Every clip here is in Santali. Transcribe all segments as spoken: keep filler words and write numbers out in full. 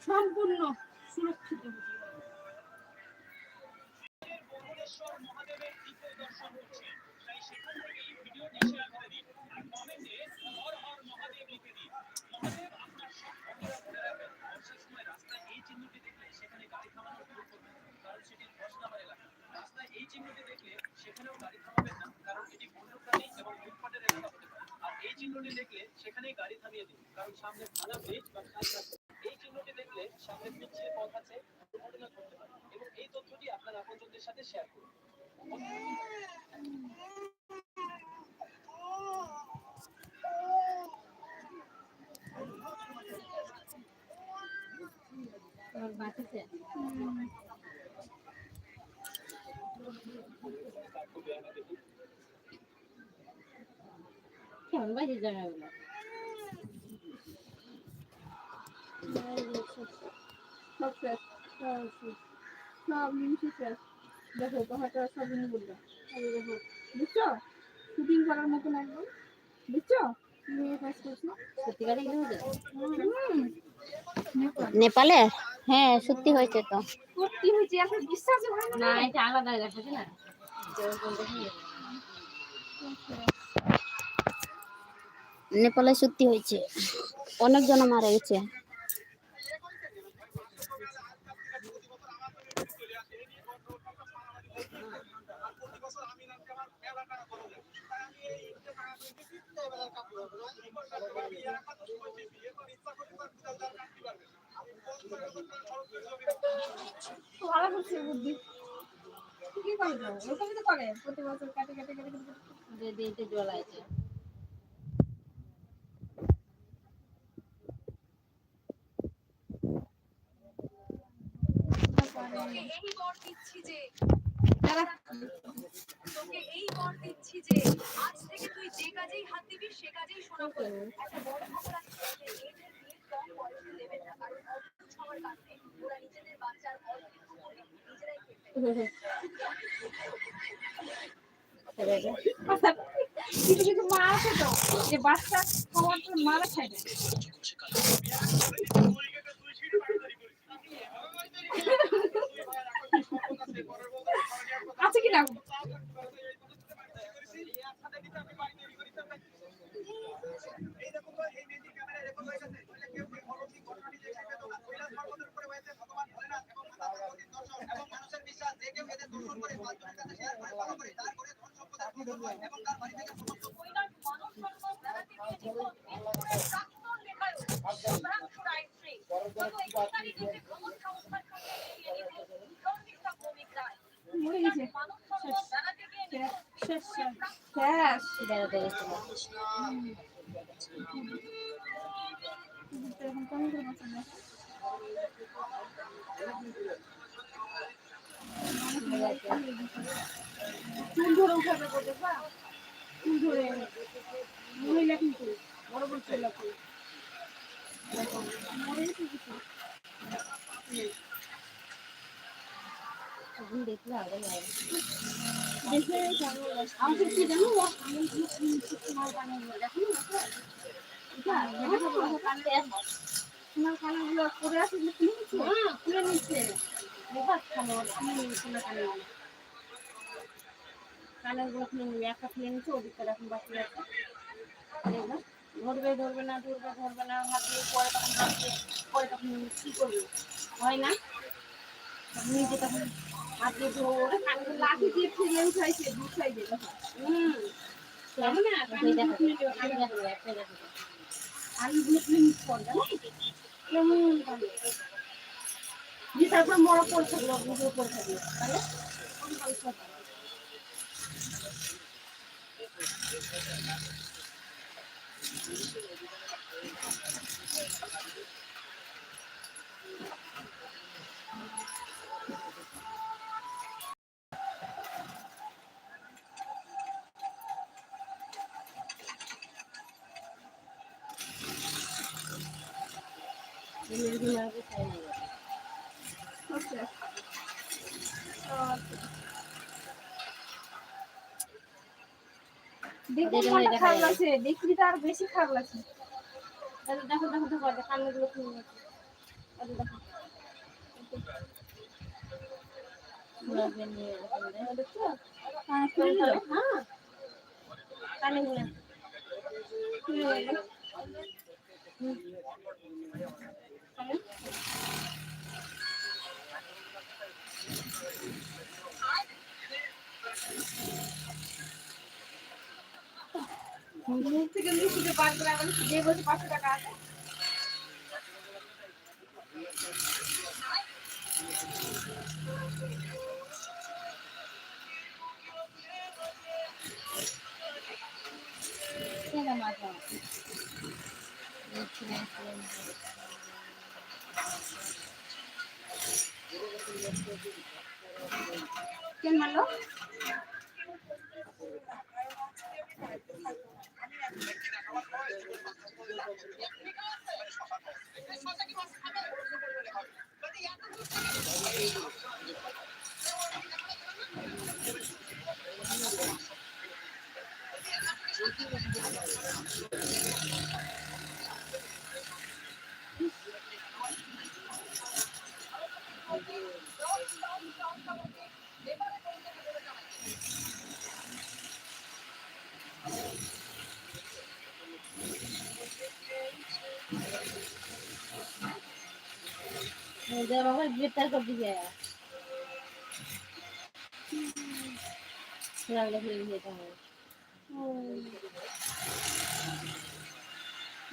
সম্পূর্ণ সুরক্ষিত। কেমন বাজে জায়গাগুলো? সব শেষ, সব শেষ, সব নিমিশে শেষ। দেখো, তোমার তো সব নিয়ে বললাম। এই দেখো, বুঝছো? শুটিং করার মতন একদম, বুঝছো? সত্যিকারে এগুলো হয়েছে? হুম। নেপালে? হ্যাঁ, সত্যি হয়েছে তো। সত্যি হয়েছে, এখন বিশ্বাস হয় না। না, এটা আলাদা জায়গা থাকে না। নেপালে সত্যি হয়েছে, অনেক জন মারা গেছে। ভালো করছে বুদ্ধি। কি করে দেবো? ওরকমই তো করে। প্রতি বছর কাটে, কাটে, কাটে, কাটে, কাটে। যে দিয়েছে জল আছে। তোকে এই বর দিচ্ছি যে, দাঁড়া। তোকে এই বর দিচ্ছি যে, আজ থেকে তুই যে কাজেই হাত দিবি, সে কাজেই সোনা ফলবে। একটা বড় খবর আছে, এই যে বিয়ের কম বয়সে দেবেন না, কারণ অদ্ভুত সবার কাছে ওরা নিজেদের বাচ্চার অর্ধেক নিজেরাই খেয়ে ফেলে। কিছু কিছু মা আছে তো, যে বাচ্চা খাওয়ার জন্য মারা খায় না। মরে গেছে। শেষ। শেষ, শেষ, শেষ। শেষ। হুম। এখন কেমন করে বাঁচাবো? চুল ধরে উঠাবে বলতে, বা চুল ধরে, মহিলা কিন্তু বড় বড় চুল আছে। মরে গেছে কিছু। দেখে কেমন লাগছে? আমার সত্যি জানো, আমি তোমার কানে দেখো না, এটা, এটা তোমার কানে, তোমার কানেগুলো পড়ে আছে, খুলে নিচ্ছে। হ্যাঁ, খুলে নিচ্ছে। দেখো, খুলে নিচ্ছে না কানেগুলো। কানেরগুলো খুলে নিবি, একটা খুলে নিচ্ছে, ওদিকটা এখন বাকি আছে। দেখবে, ধরবে, ধরবে না, ধরবে, ধরবে না, হাত দিয়ে পরে তখন হাত দিয়ে পরে তখন কি করবে? হয় না? তখন নিজে তখন হাত দিয়ে ধরে কানেগুলো লাঠি দিয়ে ফেলে উঠাইছে, দু সাইডে। হুম। তার মানে আর এই কানেগুলো দেখো, খুলে নিবে, এই দেখো, এই দেখো। কানেগুলো খুলে নিচ্ছে, জানো? কেমন কানে? যে তারপর মরা পড়ে থাকলো, বুঝে পড়ে থাকলো। তাহলে কোন কানে সব দেখে মনটা খারাপ লাগছে, দেখলে তো আরো বেশি খারাপ লাগছে। দেখো, দেখো, দেখো, দেখো, কান্নাগুলো খুলে গেছে। দেখো, দেখো। হ্যাঁ, খুলে দিল। হ্যাঁ। কানে খুলে। খুলে গেল। মুখ থেকে মুখ থেকে বার করে আবার যে বলছে পাঁচশো টাকা আছে। ¿Quién mandó?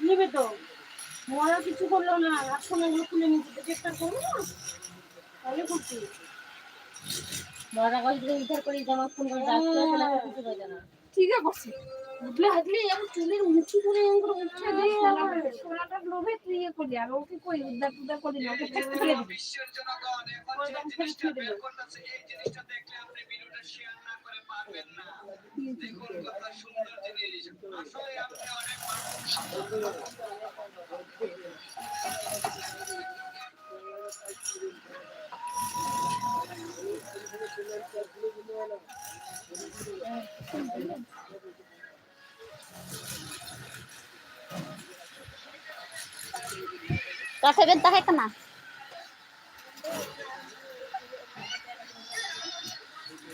নেবে তো। মরা কিছু করলো না, এখন এগুলো খুলে নিতে চেষ্টা করবো না। তাহলে করছি। মরা গাছ থেকে উদ্ধার করে জামা খুন করে রাখতে হবে, না কিছু করে না। ঠিক আছে, করছি। উঠলে হাতলে এমন চুলের মুঠি ধরে এমন করে উঠে দিয়ে আমার সোনাটার লোভে তুই ইয়ে করলি, আর ওকে কই উদ্ধার টুদ্ধার করলি না, ওকে ফেলে দিবি। ওরকম ফেলে দিবি। ᱚᱠᱟ ᱴᱷᱮᱡ ᱵᱮᱱ ᱛᱟᱦᱮᱸ ᱠᱟᱱᱟ?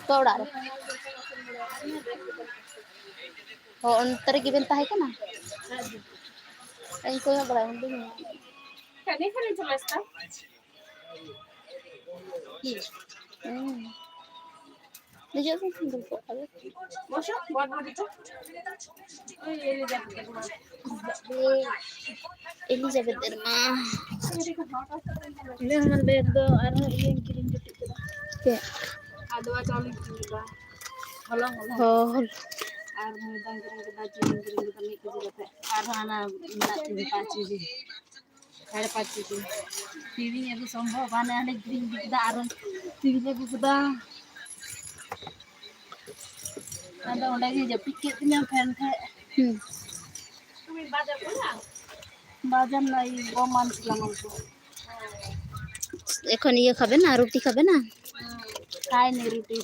ᱛᱚ ᱚᱲᱟᱜ ᱨᱮ᱾ ᱦᱚᱸ, ᱚᱱᱛᱮ ᱨᱮᱜᱮ ᱵᱮᱱ ᱛᱟᱦᱮᱸ ᱠᱟᱱᱟ? ᱤᱧ ᱠᱚᱭᱚᱜ ᱵᱟᱲᱟᱭ ᱩᱱᱫᱤᱱ᱾ ᱦᱩᱸ᱾ ᱱᱤᱡᱮ ᱫᱚ ᱫᱩᱲᱩᱵ ᱠᱚᱜ ᱠᱟᱱᱟ᱾ ᱮᱞᱤᱡᱟᱵᱮᱛ ᱮᱨᱢᱟ᱾ ᱤᱱᱟᱹ ᱦᱟᱸᱰᱮ ᱫᱚ ᱟᱨᱦᱚᱸ ᱤᱭᱟᱹᱧ ᱠᱤᱨᱤᱧ ᱡᱩᱴᱤᱡ ᱠᱮᱫᱟ᱾ ᱪᱮᱫ? ᱟᱫᱣᱟ ᱪᱟᱣᱞᱮᱧ ᱠᱤᱨᱤᱧ ᱠᱮᱫᱟ᱾ ᱦᱚᱞᱚᱝ, ᱦᱚᱞᱚᱝ᱾ ᱦᱚᱸ᱾ ᱟᱨ ᱢᱚᱭᱫᱟᱧ ᱠᱤᱨᱤᱧ ᱠᱮᱫᱟ, ᱪᱤᱱᱤᱧ ᱠᱤᱨᱤᱧ ᱠᱮᱫᱟ, ᱢᱤᱫ ᱠᱮᱡᱤ ᱠᱟᱛᱮ᱾ ᱟᱨᱦᱚᱸ ᱦᱟᱱᱟ ᱢᱮᱱᱟᱜ ᱛᱤᱧ ᱯᱟᱸᱪ ᱠᱮᱡᱤ᱾ ᱥᱟᱲᱮ ᱯᱟᱸᱪ ᱠᱮᱡᱤ᱾ ᱛᱤᱦᱤᱧ ᱟᱹᱜᱩ ᱥᱚᱢᱵᱷᱚᱵ ᱵᱟᱝ, ᱦᱟᱱᱮ ᱠᱤᱨᱤᱧ ᱤᱫᱤ ᱠᱮᱫᱟ, ᱟᱨᱚ ᱛᱤᱦᱤᱧ ᱟᱹᱜᱩ ᱠᱮᱫᱟ᱾ ᱟᱫᱚ ᱚᱸᱰᱮ ᱜᱮ ᱡᱟᱹᱯᱤᱫ ᱠᱮᱫ ᱛᱤᱧᱟ ᱯᱷᱮᱱ ᱴᱷᱮᱡ᱾ ᱦᱩᱸ᱾ ᱵᱟᱡᱟᱨ ᱱᱟᱭ ᱜᱚᱢᱟᱱ ᱥᱤᱞᱟᱢᱟᱱ ᱠᱚ᱾ ᱮᱠᱷᱚᱱ ᱤᱭᱟᱹ ᱠᱷᱟᱵᱮ ᱱᱟ, ᱨᱩᱴᱤ ᱠᱷᱟᱵᱮ ᱱᱟ? ᱠᱷᱟᱭ ᱱᱮ ᱨᱩᱴᱤ᱾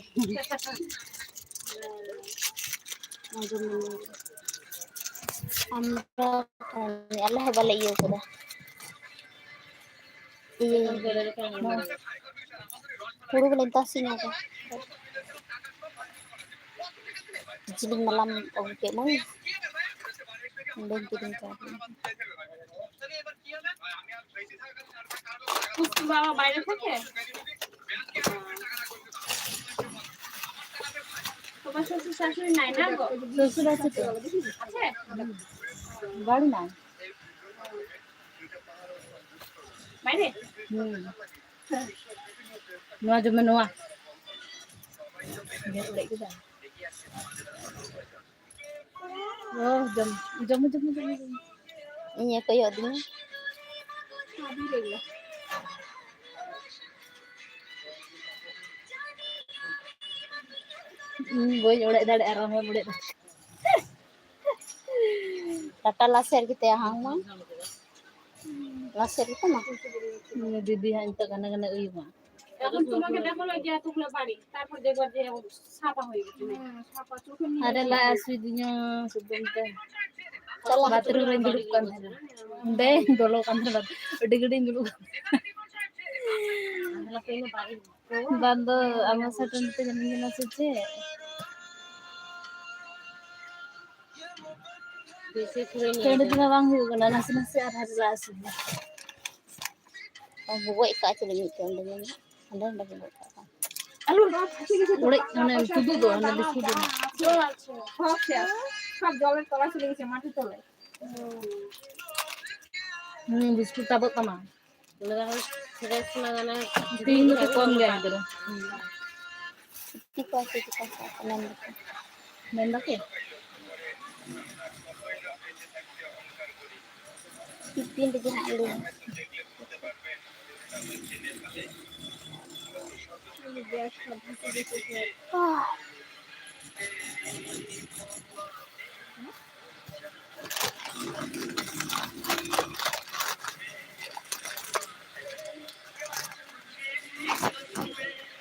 ᱟᱸᱡᱚᱢ ᱢᱮ᱾ ᱟᱢ ᱫᱚ ᱟᱞᱮ ᱦᱚᱸ ᱵᱟᱞᱮ ᱤᱭᱟᱹ ᱠᱟᱫᱟ᱾ ᱤᱭᱟᱹ, ᱦᱩᱲᱩ ᱵᱚᱞᱮ ᱛᱟᱥᱮ ᱧᱚᱜᱟ᱾ ᱠᱤᱪᱨᱤᱡ ᱢᱟᱞᱟᱢ ᱟᱹᱜᱩ ᱠᱮᱫ ᱢᱟᱹᱧ᱾ ᱵᱟᱹᱧ ᱠᱤᱨᱤᱧ ᱠᱟᱣᱫᱟ᱾ ᱵᱟᱵᱟ ᱵᱟᱭᱨᱮ ᱛᱷᱮᱠᱮ? তোমার শ্বশুর শাশুড়ি নাই না গো? শ্বশুর আছে তো। আছে? বাড়ি নাই। বাইরে? হুম। ᱱᱚᱣᱟ ᱡᱚᱢ ᱢᱮ, ᱱᱚᱣᱟ᱾ ᱜᱮᱫ ᱩᱲᱮᱡ ᱠᱮᱫᱟ᱾ ᱚ, ᱡᱚᱢ, ᱡᱚᱢ, ᱡᱚᱢ, ᱡᱚᱢ, ᱡᱚᱢ᱾ ᱤᱧᱮ ᱠᱚᱭᱚᱜ ᱫᱤᱧᱟ᱾ ᱤᱧ ᱵᱟᱹᱧ ᱚᱲᱮᱡ ᱫᱟᱲᱮᱭᱟᱜᱼᱟ, ᱟᱨ ᱟᱢᱮᱢ ᱚᱲᱮᱡ ᱫᱟᱲᱮᱭᱟᱜᱼᱟ᱾ ᱴᱟᱴᱟ ᱞᱟᱥᱮᱨ ᱠᱟᱛᱮ ᱦᱟᱝ ᱢᱟ᱾ ᱞᱟᱥᱮᱨ ᱠᱟᱛᱮ ᱢᱟ᱾ ᱫᱤᱫᱤ ᱦᱟᱸᱜ ᱱᱤᱛᱚᱜ ᱜᱷᱟᱱᱮ ᱜᱷᱟᱱᱮ ᱩᱭᱩᱢᱟ᱾ এখন তোমাকে দেখানো গিয়া তোমরা বাড়ি, তারপর দেখবা যে ও ছাপা হয়ে গেছে। আরে লা ᱟᱥᱩᱫᱤᱧᱟ ᱥᱩᱫᱩᱢ ᱛᱮ᱾ ᱪᱟᱞᱟᱜ᱾ ᱵᱟᱛᱷᱨᱩᱢ ᱨᱮᱧ ᱫᱩᱲᱩᱵ ᱠᱟᱱ ᱛᱟᱦᱮᱱᱟ᱾ ᱚᱸᱰᱮᱧ ᱵᱚᱞᱚ ᱠᱟᱱ ᱛᱟᱦᱮᱱᱟ᱾ ᱟᱹᱰᱤ ᱜᱷᱟᱹᱲᱤᱡ ᱤᱧ ᱫᱩᱲᱩᱵ ᱠᱟᱱ ᱛᱟᱦᱮᱱᱟ᱾ ᱵᱟᱝ ᱫᱚ ᱟᱢᱟᱜ ᱥᱟᱴᱚᱱ ᱛᱮ ᱡᱟᱹᱱᱤᱡ ᱠᱟᱱᱟ ᱥᱮ ᱪᱮᱫ? ᱵᱮᱥᱤ ᱠᱷᱩᱞᱟᱹ ᱱᱤᱭᱟᱹ ᱴᱟᱺᱰᱤ ᱫᱚ᱾ ᱛᱮᱢᱟ ᱵᱟᱝ ᱦᱩᱭᱩᱜ ᱠᱟᱱᱟ, ᱱᱟᱥᱮ ᱱᱟᱥᱮ ᱟᱨ ᱦᱟᱨᱞᱟ ᱟᱹᱥᱩᱞ ᱫᱟ᱾ ᱵᱚᱜᱚᱡ ᱠᱟᱜᱼᱟ ᱪᱮᱞᱮ ᱢᱤᱫᱴᱮᱱ ᱚᱸᱰᱮ ᱧᱮᱞ ᱢᱮ᱾ ᱦᱟᱸᱰᱮ ᱱᱟᱰᱮ ᱵᱚᱜᱚᱡ ᱠᱟᱜᱼᱟ᱾ ᱟᱞᱚ, ᱱᱚᱣᱟ ᱯᱷᱟᱹᱥᱤ ᱜᱮᱥᱮ ᱚᱲᱮᱡ, ᱚᱱᱮ ᱛᱩᱫᱩᱜ ᱫᱚ, ᱚᱱᱮ ᱵᱤᱥᱠᱩᱴ ᱨᱮᱱᱟᱜ᱾ ᱟᱪᱪᱷᱟ, ᱦᱚᱸ, ᱥᱮ᱾ ᱥᱟᱵ ᱡᱚᱞᱮᱨ ᱛᱚᱞᱟ ᱪᱮᱞᱮ ᱜᱮᱥᱮ, ᱢᱟᱴᱤ ᱛᱚᱞᱮ᱾ ᱦᱩᱸ, ᱵᱤᱥᱠᱩᱴ ᱛᱟᱵᱚᱜ ᱛᱟᱢᱟ᱾ ᱛᱤᱦᱤᱧ ᱫᱚᱠᱚ ᱠᱚᱢ ᱜᱮᱭᱟ ᱜᱤᱫᱽᱨᱟᱹ᱾ ᱪᱮᱫ ᱠᱚ ᱪᱮᱫ ᱠᱚ ᱢᱮᱱ ᱫᱟᱠᱚ? ᱢᱮᱱ ᱫᱟᱠᱚ? ᱛᱤᱱ ᱨᱮᱜᱮ ᱦᱟᱸᱜ ᱞᱟᱹᱭᱟ᱾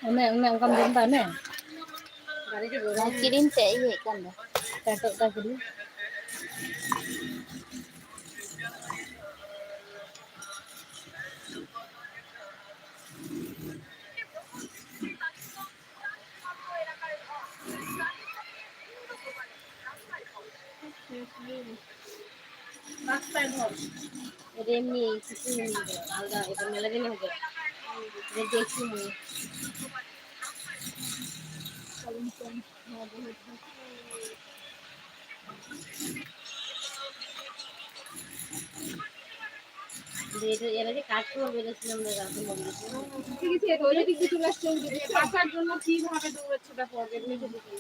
ᱚᱱᱮ, ᱚᱱᱮ ᱚᱱᱠᱟᱢ ᱡᱚᱢ ᱮᱫᱟ, ᱚᱱᱮ? ᱚᱱᱟ ᱠᱨᱤᱢ ᱛᱮ ᱤᱭᱟᱹᱜ ᱠᱟᱱ ᱫᱚ᱾ ᱪᱟᱴᱚᱜ ᱠᱟᱱ ᱠᱨᱤᱢ᱾ রাস্তায় ধর। এটা এমনি কিছু নেই, আলাদা, এটা মেলা দিলে হবে। এটা দেখছি আমি। এটা, এর আগে কাজ করবে, এটা ছিলাম না, রাতে মন্দিরে। ঠিক আছে, এটা ওই দিক দিয়ে চলে আসছে, ওই দিকে। বাঁচার জন্য কিভাবে দৌড়াচ্ছে, দেখো, আগে দেখে দেখে।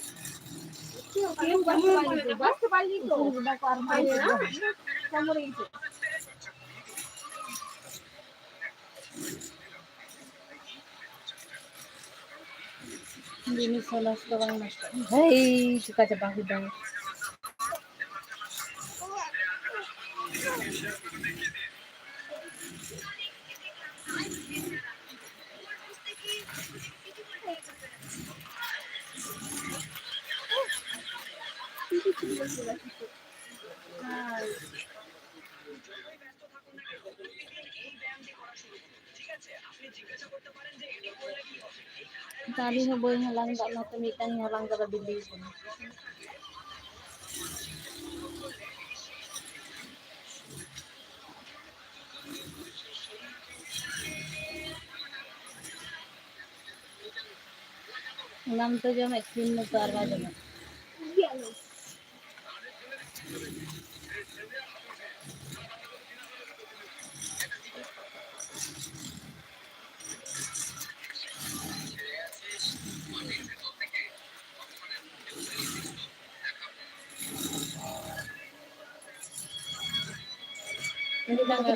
কেউ বাঁচতে পারেনি তো, বাঁচতে পারেনি তো। দেখো, আর পাইনি না, কোমরে গেছে। ᱡᱤᱱᱤᱥ ᱦᱚᱸ ᱱᱚᱥᱴᱚ ᱵᱟᱝ ᱱᱚᱥᱴᱚᱜᱼᱟ᱾ ᱦᱮᱭ, ᱪᱤᱠᱟ ᱪᱟᱵᱟ ᱠᱮᱫᱟᱭ᱾ ᱫᱟᱨᱮ ᱦᱚᱸ ᱵᱟᱹᱧ ᱦᱟᱞᱟᱝ ᱫᱟ, ᱚᱱᱟᱛᱮ ᱢᱤᱫᱴᱟᱝ ᱤᱧ ᱦᱟᱞᱟᱝ ᱠᱟᱫᱟ, ᱵᱤᱞᱤ ᱠᱟᱱᱟ᱾ ᱚᱱᱟᱢ ᱛᱚ ᱡᱚᱢᱮᱫ, ᱥᱤᱢ ᱢᱚᱛᱚ ᱟᱨ ᱵᱟᱭ ᱡᱚᱢᱟ᱾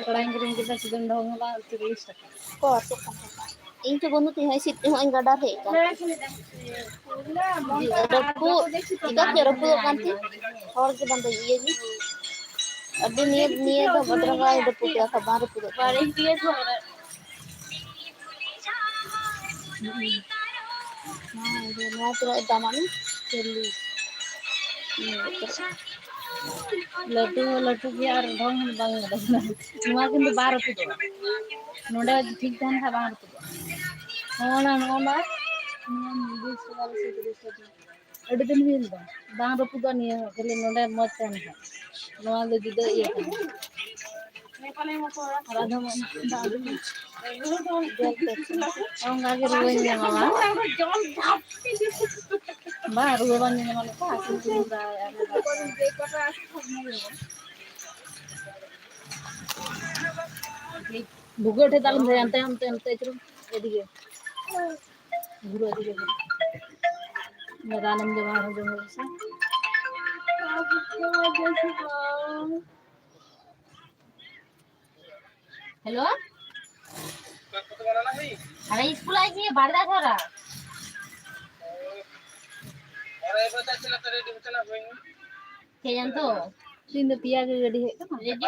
ᱠᱚᱲᱟᱧ ᱠᱤᱨᱤᱧ ᱠᱮᱫᱟ, ᱪᱤᱠᱮᱱ ᱫᱚ ᱦᱚᱸ ᱵᱟᱝ, ᱛᱤᱨᱤᱥ ᱴᱟᱠᱟ᱾ ᱠᱚ ᱟᱨ ᱪᱮᱫ ᱠᱟᱱ ᱛᱟᱠᱚᱣᱟ? ᱤᱧ ᱪᱚ ᱵᱟᱹᱱᱩᱜ ᱛᱤᱧᱟ, ᱦᱤᱥᱤᱫ ᱛᱮᱦᱚᱸ ᱤᱧ ᱜᱟᱰᱟ ᱨᱮ ᱦᱮᱡ ᱟᱠᱟᱱᱟ᱾ ᱨᱟᱹᱯᱩᱫ, ᱪᱤᱠᱟᱹᱛᱮ ᱨᱟᱹᱯᱩᱫᱚᱜ ᱠᱟᱱ ᱛᱤᱧ? ᱦᱚᱲ ᱜᱮ ᱵᱟᱝ ᱫᱚ ᱤᱭᱟᱹ ᱜᱮ᱾ ᱟᱹᱰᱤ ᱱᱤᱭᱟᱹ, ᱱᱤᱭᱟᱹ ᱫᱚ ᱵᱚᱫᱨᱚᱝᱜᱟ ᱨᱟᱹᱯᱩᱫ ᱠᱮᱫᱟ, ᱠᱷᱟᱱ ᱵᱟᱝ ᱨᱟᱹᱯᱩᱫᱚᱜ ᱠᱟᱱᱟ᱾ ᱱᱚᱣᱟ ᱫᱚ, ᱱᱚᱣᱟ ᱛᱤᱱᱟᱹᱜ ᱫᱟᱢᱟᱱᱟ? ᱪᱚᱞᱞᱤᱥ᱾ ᱞᱟᱹᱴᱩ ᱦᱚᱸ ᱞᱟᱹᱴᱩ ᱜᱮᱭᱟ ᱟᱨ ᱰᱷᱚᱝ ᱦᱚᱸ ᱵᱟᱝ ᱧᱮᱞᱚᱜ ᱠᱟᱱᱟ᱾ ᱱᱚᱣᱟ ᱠᱤᱱᱛᱩ ᱵᱟᱝ ᱨᱟᱹᱯᱩᱫᱚᱜᱼᱟ᱾ ᱱᱚᱰᱮ ᱴᱷᱤᱠ ᱛᱟᱦᱮᱱ ᱠᱷᱟᱱ ᱵᱟᱝ ᱨᱟᱹᱯᱩᱫᱚᱜᱼᱟ᱾ ᱱᱚᱜᱼᱚ ᱱᱟ, ᱱᱚᱣᱟ ᱢᱟ, ᱱᱚᱣᱟ ᱢᱤᱫ ᱥᱚ ᱟᱹᱥᱤ ᱛᱤᱨᱤᱥ ᱴᱟᱠᱟ᱾ ᱟᱹᱰᱤ ᱫᱤᱱ ᱦᱩᱭᱮᱱ ᱫᱚ᱾ ᱵᱟᱝ ᱨᱟᱹᱯᱩᱫᱚᱜᱼᱟ ᱱᱤᱭᱟᱹ ᱦᱚᱸ, ᱠᱷᱟᱹᱞᱤ ᱱᱚᱰᱮ ᱢᱚᱡᱽ ᱛᱟᱦᱮᱱ ᱠᱷᱟᱱ᱾ ᱱᱚᱣᱟ ᱫᱚ ᱡᱩᱫᱟᱹ ᱤᱭᱟᱹ ᱠᱟᱱᱟ᱾ ᱟᱨ ᱟᱫᱚ ᱢᱟ ᱫᱟᱜ ᱫᱩᱞ᱾ ᱚᱱᱠᱟ ᱜᱮ ᱨᱩᱣᱟᱹᱧ ᱧᱟᱢᱟ, ᱵᱟᱝ? ᱵᱟᱝ, ᱨᱩᱣᱟᱹ ᱵᱟᱝ ᱧᱟᱢᱟ, ᱱᱚᱝᱠᱟ ᱟᱹᱥᱩᱞ ᱠᱚ ᱫᱟᱲᱮᱭᱟᱜᱼᱟ᱾ ᱵᱷᱩᱜᱟᱹᱜ ᱴᱷᱮᱡ ᱫᱚ ᱟᱞᱚᱢ ᱫᱚᱦᱚᱭᱟ, ᱦᱟᱱᱛᱮ, ᱦᱟᱱᱛᱮ, ᱦᱟᱱᱛᱮ ᱟᱹᱪᱩᱨᱚᱜ ᱢᱮ᱾ ᱮᱫᱤᱜᱮ᱾ ᱜᱷᱩᱨᱟᱹ ᱤᱫᱤᱜᱮ᱾ ᱨᱟᱱᱮᱢ ᱡᱚᱢᱟ, ᱟᱨᱦᱚᱸ ᱡᱚᱢ ᱦᱩᱭᱩᱜᱼᱟ ᱥᱮ? ᱦᱮᱞᱳ? ᱟᱨᱮ, ᱤᱥᱠᱩᱞ ᱟᱭ ᱜᱮ, ᱵᱟᱲᱫᱟ ᱫᱷᱟᱨᱟ᱾ ᱪᱮᱫ ᱡᱟᱱᱛᱚ? ᱛᱤᱦᱤᱧ ᱫᱚ ᱯᱮᱭᱟ ᱜᱮ ᱜᱟᱹᱰᱤ ᱦᱮᱡ ᱠᱟᱱᱟ᱾ ᱨᱮᱰᱤ?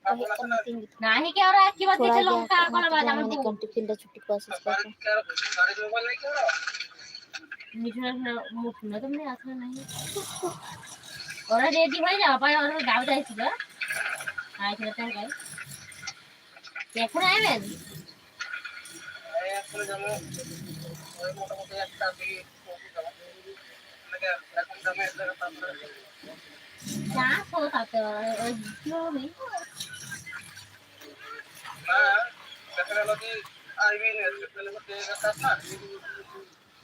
ᱛᱟᱦᱮᱸ ᱠᱟᱱᱟ ᱛᱤᱧ ᱜᱮ᱾ ᱛᱷᱚᱲᱟ ᱜᱮ ᱟᱠᱚ ᱚᱱᱟ ᱛᱮᱜᱮ ᱢᱟᱱᱮ ᱠᱟᱱ ᱴᱤᱯᱷᱤᱱ ᱫᱚ ᱪᱷᱩᱴᱤ ᱠᱚ ᱟᱹᱥᱩᱥ ᱠᱟᱠᱚ᱾ ᱚᱱᱟ ᱨᱮᱰᱤ ᱦᱚᱭ ᱡᱟᱣ, ᱵᱟᱭ ᱚᱱᱟ ᱫᱟᱣ ᱫᱟᱭ ᱥᱩᱫᱷᱟᱹ᱾ ᱟᱪᱪᱷᱟ, ᱛᱟᱦᱞᱮ᱾ ᱮᱠᱷᱚᱱ ᱟᱭ ᱢᱮ᱾ ᱪᱟ ᱥᱚ ᱛᱟᱛᱮ, ᱳᱭ ᱡᱚ ᱢᱮ᱾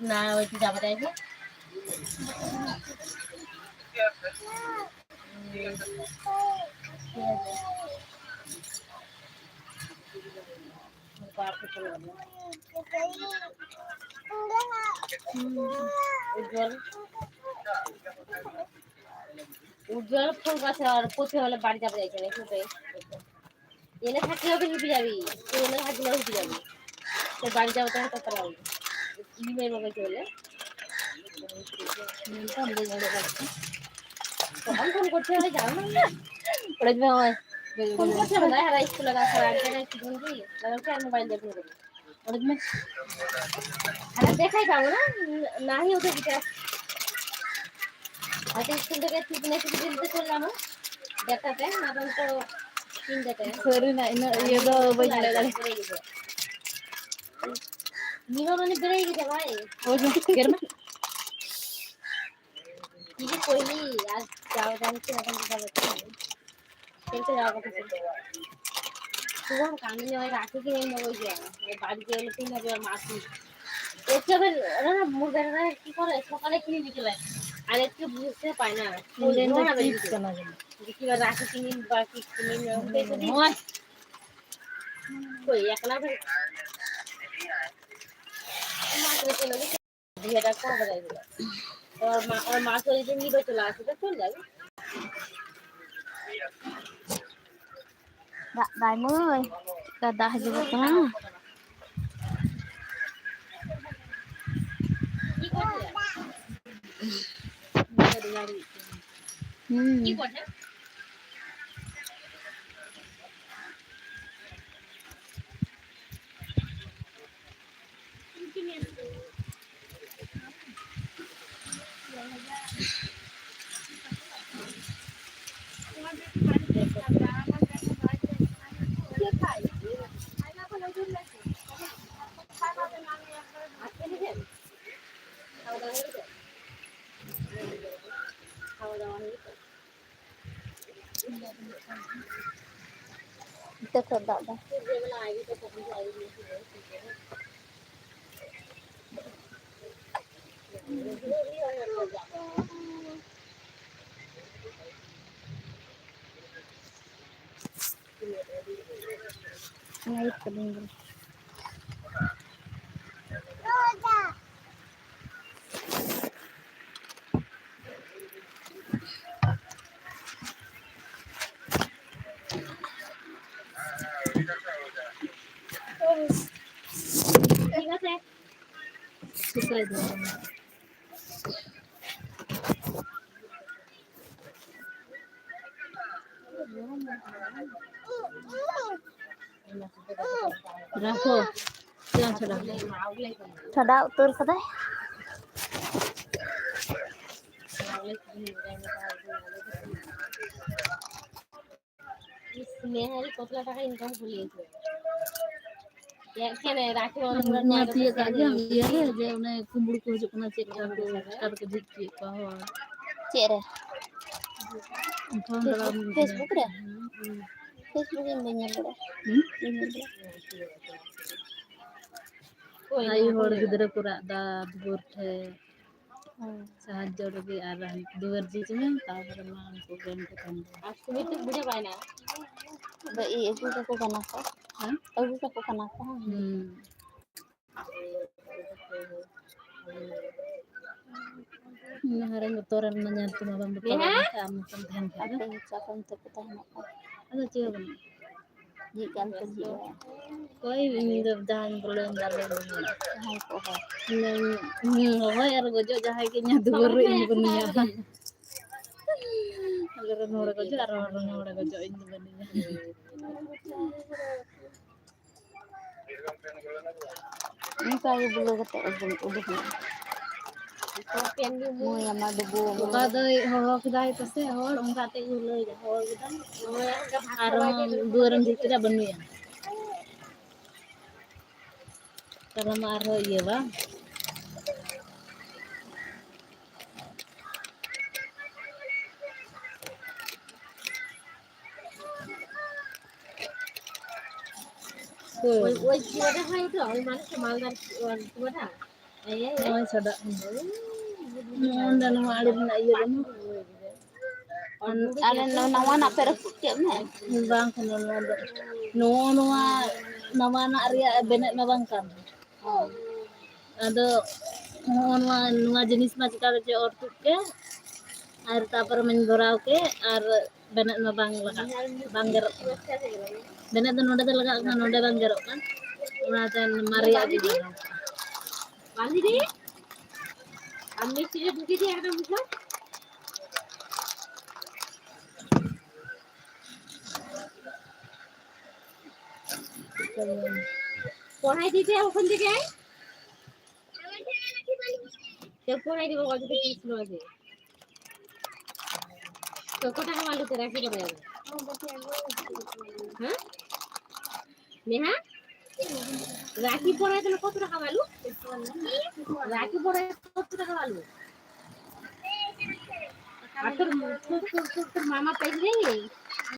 ᱚᱱᱟ ᱚᱭ ᱪᱟ ᱵᱟᱰᱟᱭ ᱜᱮ᱾ ᱩᱡᱽᱡᱚᱞ᱾ উজ্জ্বল ফোন করেছে আর কোথায় হলে বাড়ি যাবে যাইছে না কোথায়? এনে থাকলে হবে নিবি যাবি, তুই এনে থাকলে নিবি যাবি। তো বাড়ি যাবো তো হঠাৎ করে। কি মেয়ে বাবা কি বলে? তখন ফোন করতে হয় জানো না। ওরা যে আমার ফোন করতে হবে না, আর স্কুলে গেছে আর এক জায়গায় কি বলবি? তাহলে কি আর মোবাইল দিয়ে ফোন করবি? ওরা যে আরে দেখাই পাবো না, না হি উঠে দিতে। আচ্ছা, স্কুল থেকে টিফিনে কিছু দিতে চললাম, দেড়টাতে, এখন তো তিনটাতে। সরি না, ইনো, ইয়ে তো বই চলে গেল। নিমা মানে বেড়ে গেছে ভাই। ওই যে, গেরমা। কি যে কইলি, আর যাওয়া জানি কি এখন যাবে। খেলতে যাওয়া কথা ছিল। শুভম কামিনী ওই রাখি কিনে নেবো ওই যে, ওই বাড়িতে এলে কিনে নেবে ওর মাসি। এসে আবার ওরা না মুড়ি বেটা কি করে, সকালে কিনে বিকেলে। আর একটু বুঝতে পায় না। কোনদিন ওরা তো বেরিয়ে চিপস যায়। কেনা যায়। যে কি বার রাখি কিনি বা কি কিনি, ওই একলা করে। বিয়েটা কবে যাইবে? ওর মা, ওর মা তো এই যে নিবে চলে আসে, তো চলে যাবে। Ba-, bai mui, ka dah juga kan. Hmm. ᱫᱟᱜ ᱫᱟ᱾ ᱨᱟᱠᱷᱚ᱾ ᱪᱮᱫ ᱮᱢ ᱪᱷᱟᱰᱟᱣ? ᱪᱷᱟᱰᱟᱣ ᱩᱛᱟᱹᱨ ᱠᱟᱫᱟᱭ᱾ ᱱᱮᱦᱟᱨᱤ ᱠᱚᱛᱞᱟ ᱴᱟᱠᱟ ᱤᱱᱠᱟᱢ ᱠᱩᱞᱤᱭᱮ ᱪᱮᱫ ᱠᱷᱟᱱᱮ ᱨᱟᱠᱷᱤ ᱵᱟᱸᱫᱷᱚᱱ ᱨᱮ ᱧᱮᱞ ᱛᱤᱭᱳᱜ ᱠᱟᱜ ᱜᱮᱭᱟᱢ ᱤᱭᱟᱹ ᱨᱮ, ᱡᱮ ᱚᱱᱮ ᱠᱩᱢᱵᱽᱲᱩ ᱠᱚ ᱦᱤᱡᱩᱜ ᱠᱟᱱᱟ, ᱪᱮᱫ ᱞᱮᱠᱟ ᱠᱚ, ᱪᱮᱠᱟ ᱛᱮᱠᱚ ᱡᱷᱤᱡ ᱦᱚᱪᱚᱭᱮᱫ ᱠᱚᱣᱟ ᱦᱚᱲ᱾ ᱪᱮᱫ ᱨᱮ? ᱯᱷᱳᱱ ᱫᱟᱨᱟᱢ ᱯᱷᱮᱥᱵᱩᱠ ᱨᱮ? ᱦᱩᱸ, ᱦᱩᱸ᱾ ᱯᱷᱮᱥᱵᱩᱠ ᱤᱧ ᱵᱟᱹᱧ ᱧᱮᱞ ᱵᱟᱲᱟᱭᱟ᱾ ᱦᱩᱸ? ᱵᱟᱹᱧ ᱧᱮᱞ ᱵᱟᱲᱟᱭᱟ᱾ ᱟᱭᱳ ᱦᱚᱲ ᱜᱤᱫᱽᱨᱟᱹ ᱠᱚ ᱨᱟᱜ ᱫᱟ ᱫᱩᱣᱟᱹᱨ ᱴᱷᱮᱡ᱾ ᱦᱩᱸ᱾ ᱥᱟᱦᱟᱡᱽᱡᱚ ᱞᱟᱹᱜᱤᱫ ᱟᱨ ᱫᱩᱣᱟᱹᱨ ᱡᱷᱤᱡ ᱢᱮ, ᱛᱟᱨᱯᱚᱨᱮ ᱢᱟ ᱩᱱᱠᱩ ᱜᱮᱢ ᱠᱚ ᱛᱟᱦᱮᱱ ᱜᱮᱭᱟ᱾ ᱟᱫᱚ ᱤ ᱟᱹᱜᱩ ᱠᱟᱠᱚ ᱠᱟᱱᱟ ᱠᱚ᱾ ᱦᱮᱸ? ᱟᱹᱜᱩ ᱠᱟᱠᱚ ᱠᱟᱱᱟ ᱠᱚ᱾ ᱦᱩᱸ᱾ ᱚᱱᱟ ᱦᱟᱨᱟᱧ ᱵᱚᱛᱚᱨ ᱮᱱᱟ, ᱧᱮᱞ ᱛᱮᱢᱟ ᱵᱟᱢ ᱵᱚᱛᱚᱨᱚᱜ ᱠᱟᱱ ᱛᱟᱦᱮᱸᱫ, ᱟᱢ ᱢᱚᱛᱚᱢ ᱛᱟᱦᱮᱱ ᱠᱷᱟᱡ ᱫᱚ᱾ ᱟᱯᱮ ᱢᱚᱪᱟ ᱠᱚ ᱱᱤᱛᱚᱜ ᱯᱮ ᱛᱟᱦᱮᱱᱚᱜ ᱠᱟᱱᱟ᱾ ᱟᱫᱚ ᱪᱮᱫ ᱦᱚᱸ ᱵᱟᱹᱱᱩᱜᱼᱟ᱾ ᱡᱷᱤᱡ ᱠᱟᱱ ᱯᱮ ᱡᱷᱤᱡ ᱵᱟᱲᱟ᱾ ᱦᱳᱭ, ᱤᱧ ᱫᱚ ᱡᱟᱦᱟᱸᱧ ᱵᱚᱞᱚᱭᱮᱱ ᱫᱚ ᱟᱞᱮ ᱫᱚ᱾ ᱡᱟᱦᱟᱸᱭ ᱠᱚ ᱦᱚᱦᱚ᱾ ᱤᱧ ᱫᱚ, ᱦᱩᱸ, ᱦᱚᱦᱚᱭ ᱟᱨ ᱜᱚᱡᱚᱜ ᱡᱟᱦᱟᱸᱭ ᱜᱮ ᱤᱧᱟᱹᱜ ᱫᱩᱣᱟᱹᱨ ᱨᱮ ᱤᱧ ᱵᱟᱹᱱᱩᱧᱟ᱾ ᱟᱞᱮ ᱨᱮᱱ ᱦᱚᱲᱮ ᱜᱚᱡᱚᱜ ᱟᱨ ᱦᱚᱲ ᱨᱮᱱ ᱦᱚᱲᱮ ᱜᱚᱡᱚᱜ, ᱤᱧ ᱫᱚ ᱵᱟᱹᱱᱩᱧᱟ᱾ ᱚᱱᱠᱟ ᱜᱮ ᱵᱩᱞᱟᱹᱣ ᱠᱟᱛᱮ ᱩᱰᱩᱠ, ᱩᱰᱩᱠ ᱦᱩᱭᱩᱜᱼᱟ᱾ ᱢᱟᱹᱭ ᱟᱢᱟ ᱰᱩᱵᱩ ᱟᱢᱟ᱾ ᱚᱠᱟ ᱫᱚᱭ ᱦᱚᱦᱚ ᱠᱮᱫᱟᱭ ᱯᱟᱥᱮ ᱦᱚᱲ, ᱚᱱᱠᱟ ᱛᱮ ᱜᱮ ᱞᱟᱹᱭ ᱫᱟ, ᱦᱚᱦᱚ ᱠᱮᱫᱟᱭ᱾ ᱟᱨᱦᱚᱸ ᱫᱩᱣᱟᱹᱨᱮᱢ ᱡᱷᱤᱡ ᱠᱮᱫᱟ, ᱵᱟᱹᱱᱩᱭᱟ᱾ ᱛᱟᱦᱞᱮ ᱢᱟ ᱟᱨᱦᱚᱸ ᱤᱭᱟᱹ ᱵᱟᱝ? ᱦᱳᱭ᱾ ওই, ওই কি ওটা হয় ওটা? ওই মানুষটা মালদার কি, ওর কি ওটা? এই, এই, এই। ᱱᱚᱜᱼᱚᱭ ᱪᱷᱟᱰᱟᱜ ᱠᱟᱱᱟ᱾ ᱱᱚᱜᱼᱚ ᱱᱚᱰᱮ ᱱᱚᱣᱟ ᱟᱲᱮ ᱨᱮᱱᱟᱜ ᱤᱭᱟᱹ ᱵᱟᱹᱱᱩᱜ? ᱟᱨ ᱱᱚ-, ᱱᱟᱣᱟᱱᱟᱜ ᱯᱮ ᱨᱟᱹᱯᱩᱫ ᱠᱮᱫ ᱢᱮ? ᱵᱟᱝ ᱠᱟᱱᱟ ᱱᱚᱣᱟ ᱫᱚ᱾ ᱱᱚᱜᱼᱚ ᱱᱚᱣᱟ ᱱᱟᱣᱟᱱᱟᱜ ᱨᱮᱭᱟᱜ ᱵᱮᱱᱮᱫ ᱢᱟ ᱵᱟᱝ ᱠᱟᱱ᱾ ᱟᱫᱚ ᱱᱚᱜᱼᱚ ᱱᱚᱣᱟ, ᱱᱚᱣᱟ ᱡᱤᱱᱤᱥ ᱢᱟ ᱪᱮᱠᱟ ᱨᱮᱪᱚ ᱚᱨ ᱛᱩᱫ ᱠᱮᱫ, ᱟᱨ ᱛᱟᱨᱯᱚᱨᱮ ᱢᱟᱧ ᱵᱷᱚᱨᱟᱣ ᱠᱮᱫ, ᱟᱨ ᱵᱮᱱᱮᱫ ᱢᱟ ᱵᱟᱝ ᱞᱟᱜᱟᱜ, ᱵᱟᱝ ᱜᱮᱨᱚᱜ ᱠᱟᱱᱟ᱾ ᱵᱮᱱᱮᱫ ᱫᱚ ᱱᱚᱰᱮ ᱫᱚ ᱞᱟᱜᱟᱜ ᱠᱟᱱᱟ, ᱱᱚᱰᱮ ᱵᱟᱝ ᱜᱮᱨᱚᱜ ᱠᱟᱱ᱾ ᱚᱱᱟᱛᱮ ᱢᱟᱨᱮᱭᱟᱜ ᱜᱮ ᱞᱟᱜᱟᱣ᱾ ᱵᱟᱸᱫᱤ ᱫᱤ, ᱟᱢ ᱢᱤᱥᱴᱤ ᱨᱮ ᱰᱷᱩᱠᱤ ᱫᱤ ᱮᱠᱫᱚᱢ ᱵᱩᱡᱷᱟᱹᱣ᱾ পড়াই দিতে এখন থেকে। কেউ পড়াই দিব, কত পিস আছে। তো কত টাকা ভালো তো রাখি করে যাবে? হ্যাঁ? নেহা? রাখি পড়াই দিলে কত টাকা ভালো? রাখি পড়াই কত টাকা ভালো? আর তোর, তোর, তোর, তোর, তোর মামা পেয়ে নেই?